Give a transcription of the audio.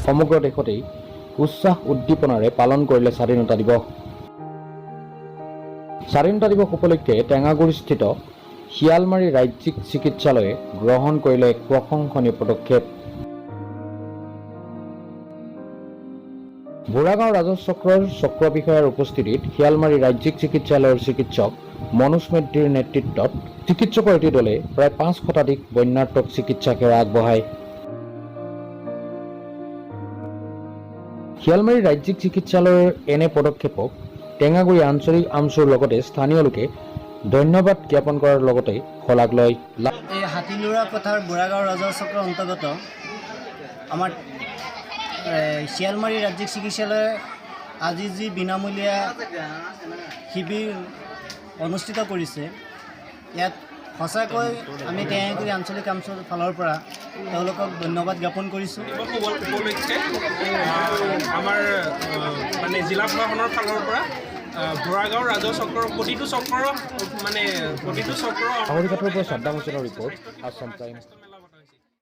সমগ্ৰ দেশতেই উৎসাহ উদ্দীপনাৰে পালন কৰিলে স্বাধীনতা দিৱস। স্বাধীনতা দিৱস উপলক্ষে টেঙাগুৰিস্থিত শিয়ালমাৰী ৰাজ্যিক চিকিৎসালয়ে গ্ৰহণ কৰিলে এক প্ৰশংসনীয় পদক্ষেপ। ভোৰাগাঁও ৰাজহ চক্ৰৰ চক্ৰ বিষয়াৰ উপস্থিতিত শিয়ালমাৰী ৰাজ্যিক চিকিৎসালয়ৰ চিকিৎসক মনোজ মেদ্ৰীৰ নেতৃত্বত চিকিৎসকৰ এটি দলে প্ৰায় 5 শতাধিক বন্যাৰ্তক চিকিৎসা সেৱা আগবঢ়ায়। শিয়ালমাৰী ৰাজ্যিক চিকিৎসালয়ৰ এনে পদক্ষেপক টেঙাগুৰি আঞ্চলিক আমছুৰ লগতে স্থানীয় লোকে ধন্যবাদ জ্ঞাপন কৰাৰ লগতে শলাগ লয়। এই হাতীলৰা পথাৰ বুঢ়াগাঁও ৰাজহ চক্ৰৰ অন্তৰ্গত আমাৰ শিয়ালমাৰী ৰাজ্যিক চিকিৎসালয়ে আজি যি বিনামূলীয়া শিবিৰ অনুষ্ঠিত কৰিছে, ইয়াত সঁচাকৈ আমি টেঙাগুৰি আঞ্চলিক আমছুৰ ফালৰ পৰা তেওঁলোকক ধন্যবাদ জ্ঞাপন কৰিছোঁ। দিৱস উপলক্ষে আমাৰ মানে জিলা প্ৰশাসনৰ ফালৰ পৰা ভোৰাগাঁও ৰাজহ চক্ৰৰ প্ৰতিটো চক্ৰৰ মানে প্ৰতিটো চক্ৰৰ লাহৰীঘাটৰ পৰা ছাদ্দাম হুছেইনৰ ৰিপৰ্ট, আছাম প্ৰাইম।